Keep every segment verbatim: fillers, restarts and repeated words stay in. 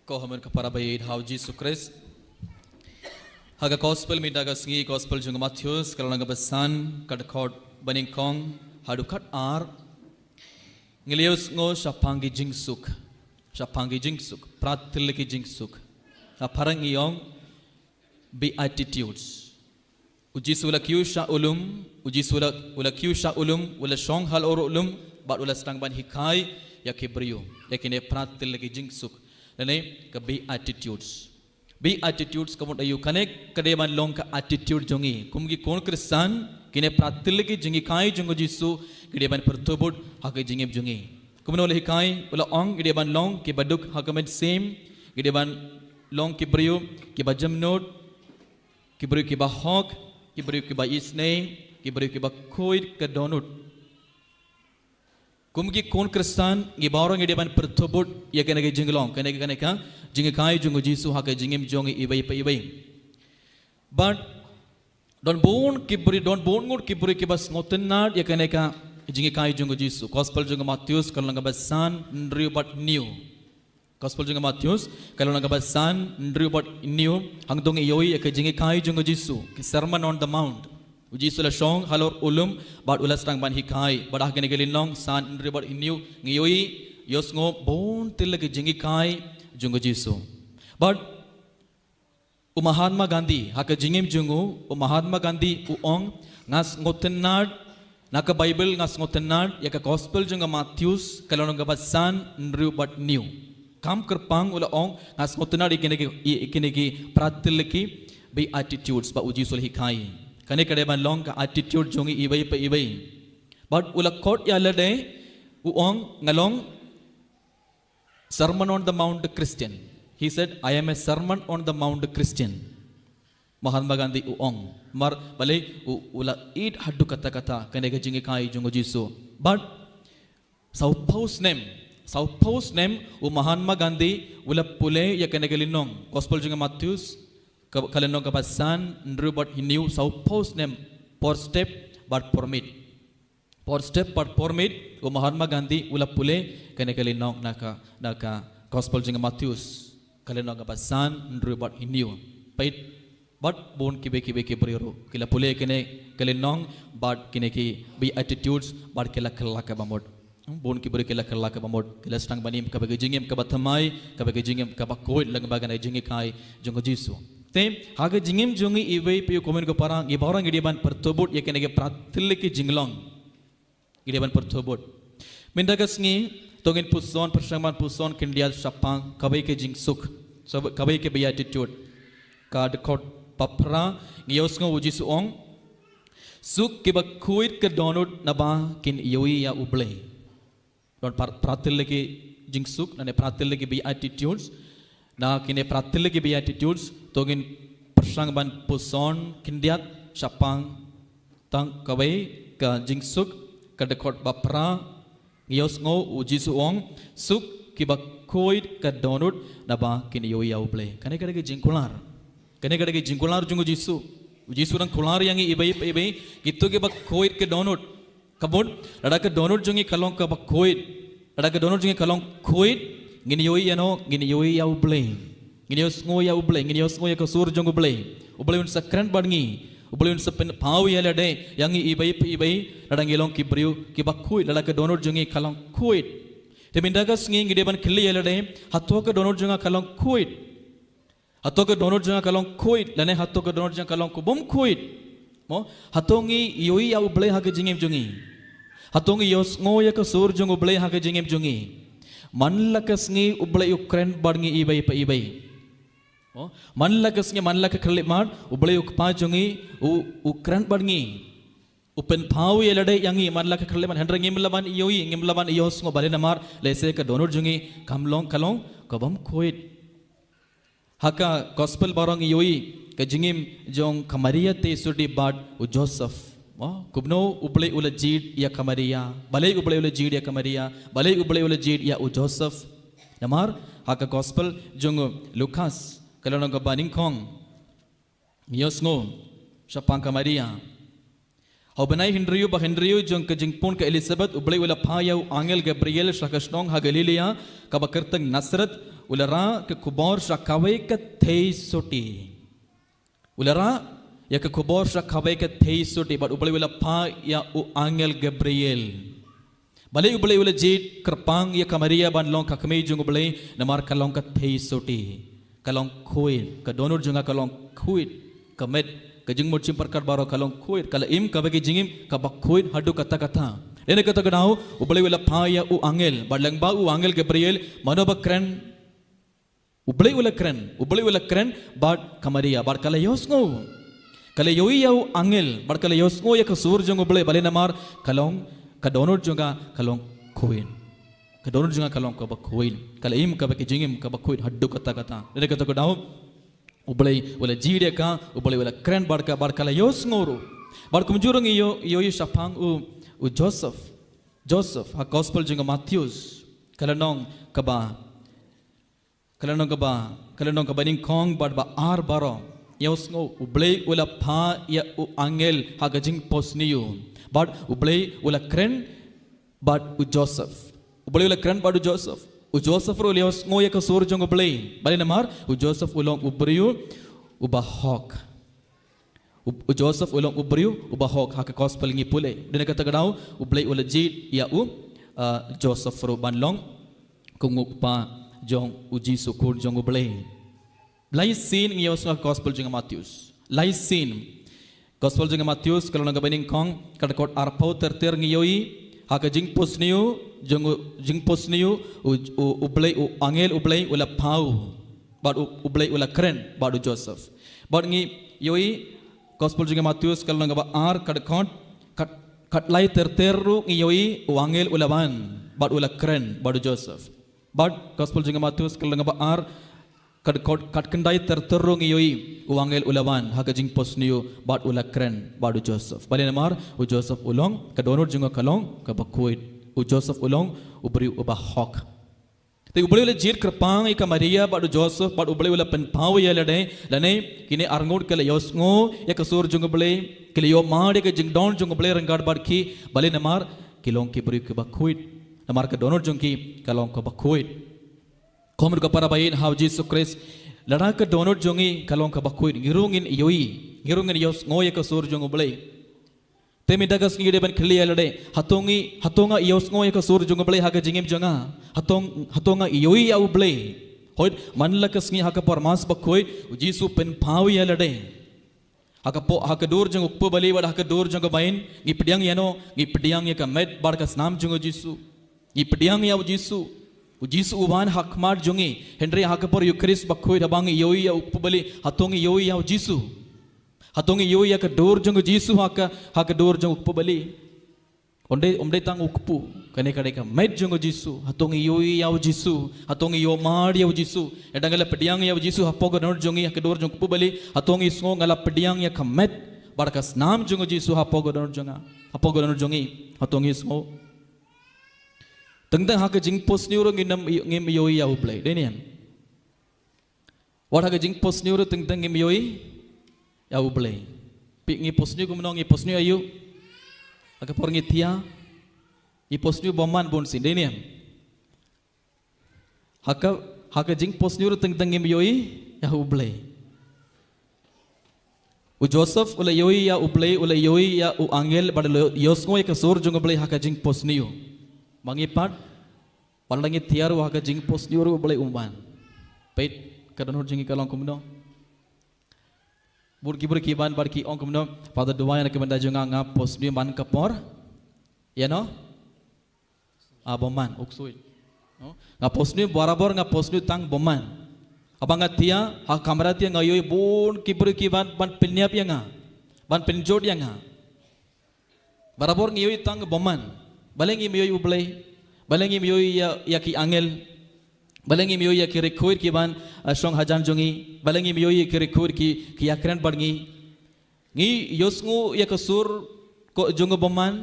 Ko ha mon ka para ba ïeit ha u Jisu Khrist. Ha ka gospel mynta ka sngi, gospel jong u Mathaios, ka lynnong kaba san, ka dkhot banyngkong haduh khatar. Ngi la ïohsngew shaphang ki jingsuk. Shaphang ki jingsuk. Phra tylli ki jingsuk. Ha phareng ngi ong Beatitudes. U Jisu u la kiew sha u lum, u Jisu u la, u la kiew sha u lum, u la shong halor u lum, bad u la sdang ban hikai ïa ki briew, ïa kine phra tylli ki jingsuk. Lane ka Beatitudes. Beatitudes ka mut aïu? Kane ka dei ban long ka attitude jong ngi. Kum ki khun Khristan, kine phra tylli ki jinghikai jong u Jisu, ki dei ban pyrthuh bud ha ka jingim jong ngi. Kumno u la hikai, u la ong, ngi dei ban long kiba duk ha ka mynsiem, ngi dei ban long ki briew kiba jemnud, ki briew kiba hok, ki briew kiba isynei, ki briew kiba khuid ka dohnud. Kum ki khun Khristan, ngi baroh ngi dei ban pyrthuh bud ïa kane ka jinglong, kane ka, kane ka jinghikai jong u Jisu ha ka jingim jong ngi iwei pa iwei. Bad don bun ki briew, don bun ngut ki briew kiba sngewtynnad ïa kane ka jinghikai jong u Jisu. Gospel jong u Mathaios, ka lynnong kaba san, hynriew bad hynñiew. Gospel jong u Mathaios, ka lynnong kaba san, hynriew bad hynñiew, hangto ngi ïohi ïa ka jinghikai jong u Jisu, ki Sermon on the Mount. U Jisu u la shong halor u lum, bad u la sdang ban hikai, bad ha kane ka lynnong san, hynriew bad hynñiew, ngi ïohi, ïohsngew bun tylli ki jinghikai jong u Jisu. Bad u Mahatma Gandhi, ha ka jingim jong u, u Mahatma Gandhi u ong, nga sngewtynnad, na ka Baibl nga sngewtynnad ïa ka gospel jong u Mathaios, ka lynnong kaba san, hynriew bad hynñiew. Kam kyrpang u la ong, nga sngewtynnad ïa kine ki, ïa kine ki phra tylli ki Beatitudes ba u Jisu u la hikai. Kane ka dei ban long ka attitude jong ngi iwei pa iwei. Bad u la khot ïa lade, u ong, nga long Sermon on the Mount Christian. He said, "I am a Sermon on the Mount Christian." Mahatma Gandhi u ong. Namar balei? U, u la ïeit haduh katta katta kane ka jinghikai jong u Jisu. Bad saw phew snem, saw phew snem u Mahatma Gandhi u la pule ïa kane ka lynnong. Gospel jong u Mathaios, ka, ka lynnong kaba san, hynriew bad hynñiew, saw phew snem por step bad por miet. Por step bad por miet, u Mahatma Gandhi u la pule kane ka lynnong na ka, na ka gospel jong u Mathaios, ka lynnong kaba san, hynriew bad hynñiew. Peit, bad bun kiwei kiwei ki briew ruh ki la pule kane ka lynnong, bad kine ki Beatitudes, bad ki la kylla kaba mut. Hmm, bun ki briew ki la kylla kaba mut, ki la sdang ban im kaba ka jingim kaba thymmai, kaba ka jingim kaba khuid lyngba kane ka jinghikai jong u Jisu. Te ha ka jingim jong ngi iwei pa iwei, ko myn ko para, ngi baroh ngi dei ban pyrthuh bud ïa kine ki phra tylli ki jinglong. Ngi dei ban pyrthuh bud. Mynta ka sngi, to ngin puson, pyrshang ban puson khyndiat shaphang kawei ka jingsuk. So, kawei ka Beatitude. Ka dkhot ba phra, ngi ïohsngew u Jisu u ong, suk kiba khuid ka dohnud naba kin ïohi ïa u Blei. Don phra, phra tylli ki jingsuk, lane phra tylli ki Beatitudes. Na kine phra tylli ki Beatitudes, to ngin pyrshang ban puson khyndiat shaphang tang kawei ka jingsuk, ka dkhot ba phra, ngi ïohsngew u Jisu u ong, suk kiba khuid ka dohnud naba kin ïohi ïa u Blei. Kane ka dei ka jingkular. Kane ka dei ka jingkular jong u Jisu. U Jisu u dang kular ïa ngi iwei pa iwei, kito kiba khuid ka dohnud. Ka mut, lada ka dohnud jong ngi ka long kaba khuid. Lada ka dohnud jong ngi ka long khuid, ngin ïohi ïano, ngin ïohi ïa u Blei. Ngin ïohsngew ïa u Blei, ngin ïohsngew ïa ka sur jong u Blei. U Blei un sa kren bad ngi. U Blei un sa pynpaw ïa lade ïa ngi iwei pa iwei, lada ngi long ki briew kiba khuid, lada ka dohnud jong ngi ka long khuid. Te mynta ka sngi ngi dei ban kylli ïa lade, hato ka dohnud jong nga ka long khuid? Hato ka dohnud jong nga ka long khuid, lane hato ka dohnud jong nga ka long kaba ym khuid? Mo, hato ngi ïohi ïa u Blei ha ka jingim jong ngi? Hato ngi ïohsngew ïa ka sur jong u Blei ha ka jingim jong ngi? Man la ka sngi u Blei u kren bad ngi iwei pa iwei. Mo, man la ka sngi, man la ka khyllipmat, u Blei u Kpa jong ngi, u, u kren bad ngi. U pynpaw ïa lade ïa ngi man la ka khyllipmat, hynrei ngim lah ban ïohi, ngim lah ban ïohsngew, balei? Namar lehse ka dohnud jong ngi kam long, ka long kaba ym khuid. Ha ka gospel baroh ngi ïohi ka jingim jong ka Maria Theisotti bad u Joseph. Mo, kumno u Blei u la jied ïa ka Maria? Balei u Blei u la jied ïa ka Maria? Balei u Blei u la jied ïa u Joseph? Namar ha ka gospel jong u Lukas, ka lynnong kaba nyngkong, ngi ïohsngew shaphang ka Maria. Ha u bnai hynriew ba hynriew jong ka jingpun ka Elisabeth, U Blei u la phah ïa u angel Gabriel sha ka shnong ha Galilea, kaba kyrteng Nasareth, u la rah ka khubor sha kawei ka thei suti. U la rah ïa ka khubor sha kawei ka thei suti, bad U Blei u la phah ïa u angel Gabriel. Balei U Blei u la jied kyrpang ïa ka Maria ban long ka kmie jong U Blei, namar ka long ka thei suti. Ka long khuid, ka dohnud jong nga ka long khuid, ka met, ka jingmut jingpyrkhat baroh ka long khuid, ka la im kaba ki jingim kaba khuid haduh katta katta. Dei na kata ka daw, U Blei u la phah ïa u angel, bad lyngba u angel Gabriel, mano ba kren, U Blei u la kren, U Blei u la kren, bad ka Maria, bad ka la ïohsngew. Ka la ïohi ïa u angel, bad ka la ïohsngew ïa ka sur jong U Blei, balei namar ka long, ka dohnud jong nga ka long khuid. Ka dohnud jong nga ka long kaba khuid. Ka la im kaba ki jingim kaba khuid, haduh katta katta. Dei na kata ka daw, U Blei u la jied ïa ka, U Blei u la kren bad ka, bad ka la ïohsngew ruh. Bad kumjuh ruh ngi ïoh, ïohi shaphang u, u Joseph. Joseph, ha gospel jong u Mathaios. Ka lynnong kaba, ka lynnong kaba, ka lynnong kaba nyngkong bad ba ar baroh. Ïohsngew, U Blei u la phah ïa u angel ha ka jingphohsniew. Bad U Blei u la kren bad u Joseph. U Blei u la kren bad u Joseph. U Joseph ruh u la ïohsngew ïa ka sur jong U Blei. Balei namar, u Joseph u long u briew uba hok. U, u Joseph u long u briew uba hok, ha ka gospel ngi pule. Dei na kata ka daw, U Blei u la jied ïa u, ah, Joseph ruh ban long ka nguh kpa jong u Jisu, khun jong U Blei. Lai sien ngi ïohsngew ha ka gospel jong u Mathaios. Lai sien. Gospel jong u Mathaios, ka lynnong kaba nyngkong, ka dkhot arphew ter ter ngi ïohi, ha ka jingphohsniew, jong u, jingphohsniew, u, u, U Blei, u angel U Blei, u la phah. Bad U, U Blei u la kren, bad u Joseph. Bad ngi ïohi, gospel jong u Mathaios, ka lynnong kaba ar, ka dkhot, khat, khatlai ter ter ruh ngi ïohi, u angel u la wan, bad u la kren, bad u Joseph. Bad gospel jong u Mathaios, ka lynnong kaba ar, ka dkhot, khatkhyndai ter ter ruh ngi ïohi, u angel u la wan, ha ka jingphohsniew, bad u la kren, bad u Joseph. Balei namar, u Joseph u long, ka dohnud jong nga ka long, kaba khuid. U Joseph u long, u briew uba hok. Te U Blei u la jied kyrpang ïa ka Maria bad u Joseph, bad U Blei u la pynpaw ïa lade, lane kine arngut ki la ïohsngew ïa ka sur jong U Blei, ki la ïohmad ïa ka jingdon jong U Blei ryngkat bad ki, balei namar ki long ki briew kiba khuid. Namar ka dohnud jong ki ka long kaba khuid. Ko mut ka para baieit ha u Jisu Khrist, lada ka dohnud jong ngi ka long kaba khuid, ngi ruh ngin ïohi, ngi ruh ngin ïohsngew ïa ka sur jong U Blei. Te mynta ka sngi dei ban kylli ïa lade, hato ngi, hato nga ïohsngew ïa ka sur jong U Blei ha ka jingim jong nga? Hato, hato nga ïohi ïa U Blei? Hooid, man la ka sngi ha ka por Mass Bakhuid, u Jisu u pynpaw ïa lade. Ha ka por, ha ka dur jong u kpu bali bad ha ka dur jong ka bain, ngi pdiang ïano, ngi pdiang ïa ka met bad ka snam jong u Jisu. Ngi pdiang ïa u Jisu. U Jisu u wan ha khmat jong ngi, hynrei ha ka por Eukharist Bakhuid haba ngi ïohi ïa u kpu bali, hato ngi ïohi ïa u Jisu? Hato ngi ïohi ïa ka dur jong u Jisu ha ka, ha ka dur jong u kpu bali? Ym dei, ym dei tang u kpu, kane ka dei ka met jong u Jisu. Hato ngi ïohi ïa u Jisu? Hato ngi ïohmad ïa u Jisu? Ynda nga la pdiang ïa u Jisu hapoh ka dohnud jong ngi ha ka dur jong u kpu bali, hato ngi sngew nga la pdiang ïa ka met bad ka snam jong u Jisu hapoh ka dohnud jong nga, hapoh ka dohnud jong ngi? Hato ngi sngew? Teng teng ha ka jingphohsniew ruh ngim, ngim ïohi ïa U Blei, dei ne em? Wat ha ka jingphohsniew ruh teng teng ngim ïohi ïa U Blei. Phi, ngi phohsniew kumno, ngi phohsniew aïu? Ha ka por ngi thiah, ngi phohsniew bymman bun sien, dei ne em? Ha ka, ha ka jingphohsniew ruh teng teng ngim ïohi ïa U Blei. U Joseph u la ïohi ïa U Blei, u la ïohi ïa u angel, bad u la ïohsngew ïa ka sur jong U Blei ha ka jingphohsniew. Ma ngi pat, wat la ngi thiah ruh ha ka jingphohsniew ruh U Blei um wan. Peit, ka dohnud jong ngi ka long kumno? Bun ki briew ki wan bad ki ong kumno, Father, duwai na ka bynta jong nga, nga phohsniew man ka por ïano? Ah, bymman, u ksuid. No? Nga phohsniew, barabor nga phohsniew tang bymman. Haba nga thiah, ha kamra thiah nga ïohi bun ki briew ki wan ban pynïap ïa nga, ban pynjot ïa nga. Barabor ngi ïohi tang bymman. Balei ngim ïohi U Blei? Balei ngim ïohi ïa, ïa ki angel? Balei ngim ïohi ïa ki riewkhuid ki wan, ah, shong hajan jong ngi? Balei ngim ïohi ïa ki riewkhuid ki, ki ïakren bad ngi? Ngi ïohsngew ïa ka sur ko jong u bymman,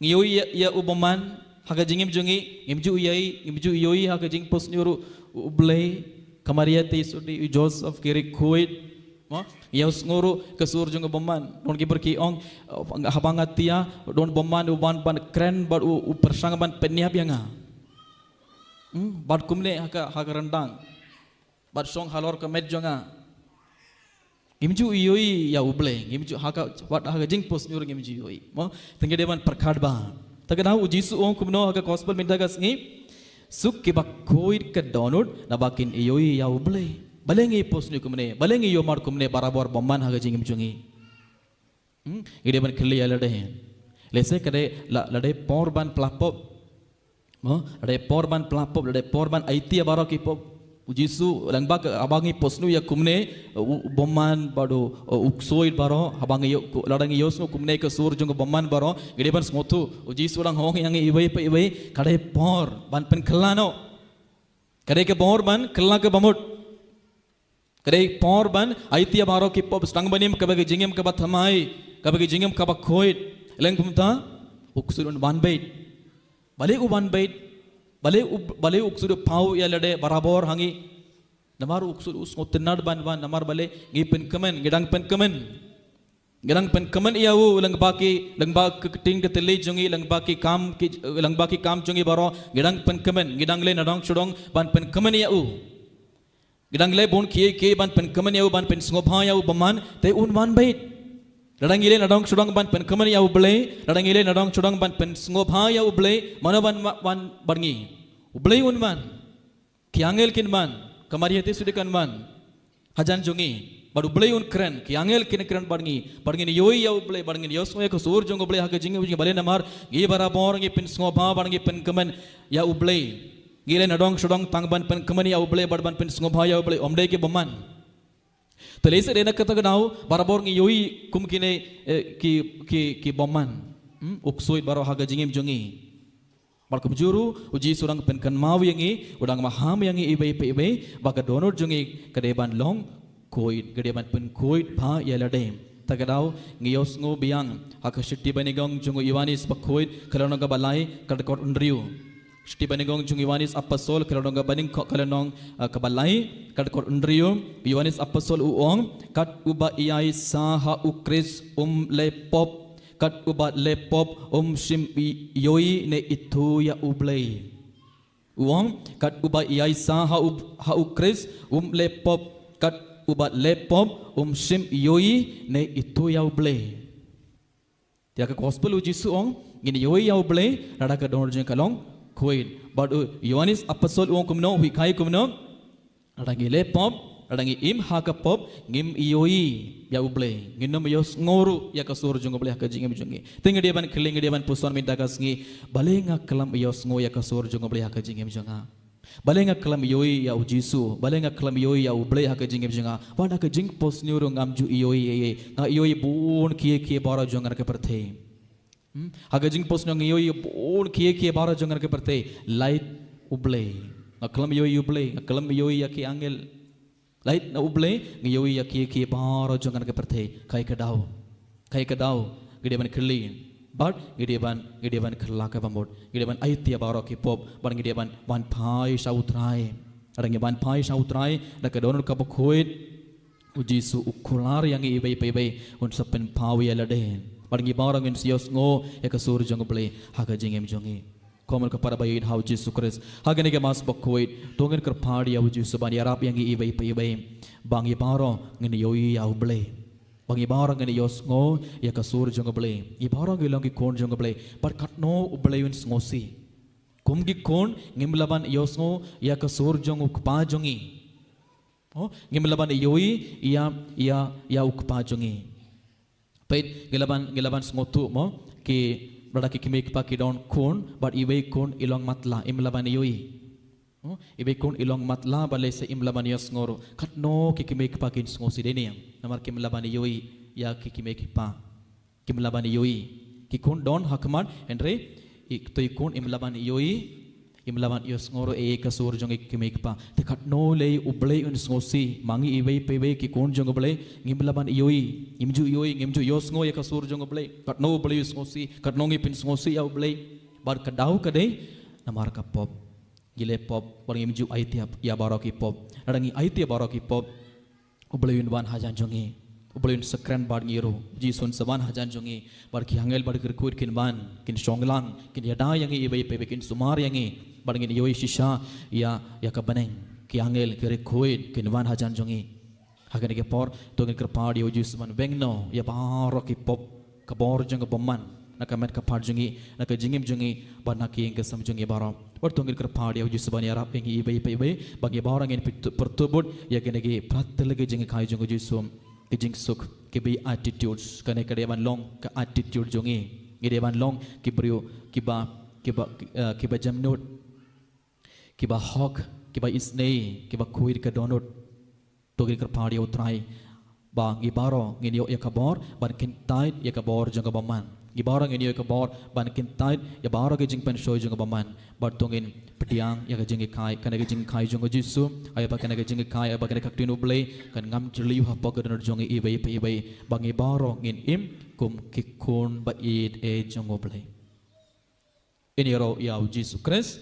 ngi ïohi ïa, ïa u bymman ha ka jingim jong ngi, ngim ju ïohi, ngim ju ïohi ha ka jingphohsniew ruh U Blei, ka Maria Theisotti, u Joseph, ki riewkhuid. Mo, ïa u sngew ruh ka sur jong u bymman. Don ki briew ki ong, haba nga tia, don bymman u ban ban kren bad u, u pyrshang ban pynïap ïa nga. Hmm, bad kumne ha ka, ha ka ryndang. Bad shong halor ka met jong nga. Ngim ju ïohi ïa u Blei, ngim ju ha ka, wat ha ka jingpos ngi ruh ngim ju ïohi. Mo, te ngi dei ban pyrkhat bha. Te ka dei u Jisu u ong kumno ha ka gospel mynta ka sngi. Suk kiba khuid ka dohnud naba kin ïohi ïa u Blei. Balei ngi pos ngi kumne, balei ngi ïohi mar kumne, barabor bymman ha ka jingim jong ngi. Hmm? Ngi dei ban kylli ïa lade. Lehse ka dei la, la dei por ban pla pop. Mo, la dei por ban pla pop, la dei por ban aiti ïa baroh ki pop. U Jisu, lyngba ka, haba ngi pos ngi ïa kumne, u, u bymman bad u, u ksuid baroh, haba ngi ïoh, lada ngi ïohsngew kumne ka sur jong u bymman baroh, ngi dei ban sngewthuh. U Jisu u dang ong ïa ngi iwei pa iwei, ka dei por ban pynkylla noh. Ka dei ka por ban kylla kaba mut. Ka dei por ban aiti ïa baroh ki pop, sdang ban im kaba ka jingim kaba thymmai, kaba ka jingim kaba khuid. Lehse kumta, u ksuid un wan beit. Balei u wan beit? Balei u, balei u ksuid u paw ïa lade barabor ha ngi? Namar u ksuid u sngewtynnad ban wan, namar balei? Ngi pynkmen, ngi dang pynkmen. Ngi dang pynkmen ïa u lyngba ki, lyngba ki ktien ki tylli jong ngi, lyngba ki kam ki, lyngba ki kam jong ngi baroh, ngi dang pynkmen, ngi dang leh nadong shadong ban pynkmen ïa u. Ngi dang leh bun kiei kiei ban pynkmen ïa u, ban pynsngewbha ïa u bymman, te un wan beit. Lada ngi leh nadong shadong ban pynkmen ïa u Blei, lada ngi leh nadong shadong ban pynsngewbha ïa u Blei, mano ban, ban, ban ngi? U Blei un wan. Ki angel kin wan, ka Maria te sudi kan wan. Hajan jong ngi, bad u Blei un kren, ki angel kin kren bad ngi, bad ngin ïohi ïa u Blei, bad ngin ïohsngew ïa ka sur jong u Blei ha ka jingim jong ngi, balei namar ngi barabor ngi pynsngewbha bad ngi pynkmen ïa u Blei. Ngi leh nadong shadong tang ban pynkmen ïa u Blei bad ban pynsngewbha ïa u Blei, ym dei ki bymman. Te lehse dei na kata ka daw barabor ngi ïohi kum kine, eh, ki, ki, ki bymman. Hmm? U ksuid baroh ha ka jingim jong ngi. Bad kumjuh ruh, u Jisu u dang pynkynmaw ïa ngi, u dang maham ïa ngi iwei pa iwei, ba ka dohnud jong ngi ka dei ban long khuid, ka dei ban pynkhuid bha ïa lade. Ta ka daw ngi ïohsngew biang ha ka shithi banyngkong jong u Ïoannis bakhuid, ka lynnong kaba lai, ka dkhot hynriew. Shithi banyngkong jong u Ïoannis Apostol, ka lynnong kaba nyngkong, ka lynnong, eh, kaba lai, ka dkhot hynriew. U Ïoannis Apostol u ong, kat uba ïaisah ha u Khrist um leh pop, kat uba leh pop um shym i-, ïohi ne ithuh ïa u Blei. U ong, kat uba ïaisah ha u, ha u Khrist um leh pop, kat uba leh pop um shym ïohi ne ithuh ïa u Blei. Te ha ka gospel u Jisu u ong, ngin ïohi ïa u Blei lada ka dohnud jong ngi ka long khuid. Bad u Ïoannis Apostol u ong kumno, u hikai kumno? Lada ngi leh pop, lada ngi im ha ka pop, ngim ïohi ïa u Blei. Ngin ym ïohsngew ruh ïa ka sur jong u Blei ha ka jingim jong ngi. Te ngi dei ban kylli, ngi dei ban puson mynta ka sngi, balei nga khlem ïohsngew ïa ka sur jong u Blei ha ka jingim jong nga? Balei nga khlem ïohi ïa u Jisu? Balei nga khlem ïohi ïa u Blei ha ka jingim jong nga? Wat ha ka jingpos ngi ruh ngam ju ïohi ei ei. Nga ïohi bun kiei kiei baroh jong ngi ha ka pyrthei. Hmm? Ha ka jingpos ngi ïohi bun kiei kiei baroh jong ngi ha ka pyrthei. Lait u Blei. Nga khlem ïohi u Blei, nga khlem ïohi ïa ki angel. Lait na u Blei, ngi ïohi ïa kiei kiei baroh jong ngi ha ka pyrthei. Kaei ka daw? Kaei ka daw? Ngi dei ban kylli. Bad ngi dei ban, ngi dei ban kylla kaba mut. Ngi dei ban aiti ïa baroh ki pop, bad ngi dei ban wan phai sha u Trai. Lada ngi wan phai sha u Trai da ka dohnud kaba khuid, u Jisu u kular ïa ngi iwei pa iwei, un sa pynpaw ïa lade. Bad ngi baroh ngin sa ïohsngew ïa ka sur jong u Blei ha ka jingim jong ngi. Kumno ka para ba ïeit ha u Jisu Khrist, ha kane ka Mass bakhuid, to ngin kyrpad ïa u Jisu ban ïarap ïa ngi iwei pa iwei, ba ngi baroh ngin ïohi ïa u Blei. Ba ngi baroh ngin ïohsngew ïa ka sur jong u Blei. Ngi baroh ngi long ki khun jong u Blei. Bad katno u Blei un sngewsih. Kum ki khun, ngim lah ban ïohsngew ïa ka sur jong u Kpa jong ngi. Oh, ngim lah ban ïohi ïa, ïa, ïa u Kpa jong ngi. Peit, ngi lah ban, ngi lah ban sngewthuh mo, ki, lada ki kmie kpa ki don khun, bad iwei khun i long matlah, im lah ban ïohi. Oh, iwei khun i long matlah, bad lehse im lah ban ïohsngew ruh. Katno ki kmie kpa kin sngewsih, dei ne em? Namar kim lah ban ïohi ïa ki kmie kpa. Kim lah ban ïohi. Ki khun don ha khmat, hynrei i, to i khun im lah ban ïohi, im lah ban ïohsngew ruh ei ei ka sur jong i kmie kpa. Te katno lei u Blei un sngewsih ma ngi iwei pa iwei ki khun jong u Blei, ngim lah ban ïohi, ngim ju ïohi, ngim ju ïohsngew ïa ka sur jong u Blei. Katno u Blei un sngewsih, katno ngi pynsngewsih ïa u Blei. Bad ka daw ka dei namar ka pop. Ngi leh pop, bad ngim ju aiti ïa baroh ki pop. Lada ngi aiti ïa baroh ki pop, U Blei un wan hajan jong ngi. U Blei un sa kren bad ngi ruh. U Jisu un sa wan hajan jong ngi. Bad ki angel bad ki riewkhuid kin wan, kin shong lang, kin ïada ïa ngi iwei pa iwei, kin sumar ïa ngi. Bad ngin ïohi shisha ïa, ïa ka bneng. Ki angel, ki riewkhuid kin wan hajan jong ngi. Ha kane ka por to ngin kyrpad ïa u Jisu ban weng noh ïa baroh ki pop, ka bor jong ka bymman na ka met ka phad jong ngi, na ka jingim jong ngi, bad na ka ïing ka sem jong ngi baroh. Bad to ngin kyrpad ïa u Jisu ban ïarap ïa ngi iwei pa iwei, ba ngi baroh ngin pyrtuh-, pyrtuh bud ïa kine ki phra tylli ki jinghikai jong u Jisu, ki jingsuk, ki beatitudes. Kane ka dei ban long ka attitude jong ngi. Ngi dei ban long ki briew kiba, kiba, eh, kiba jemnud, kiba hok, kiba isynei, kiba khuid ka dohnud. To ngin kyrpad ïa u Trai ba ngi baroh ngin ïoh ïa ka bor ban kyntait ïa ka bor jong ka bymman. Ngi baroh ngin ïoh ïa ka bor ban kyntait ïa baroh ki jingpynshoi jong ka bymman. Bad to ngin pdiang ïa ka jinghikai, kane ka jinghikai jong u Jisu, ïa ba kane ka jinghikai, ïa ba kane ka ktien U Blei kan ngam jylliew hapoh ka dohnud jong ngi iwei pa iwei, ba ngi baroh ngin im kum ki khun ba ïeit jong U Blei. Ngin ïaroh ïa u Jisu Khrist.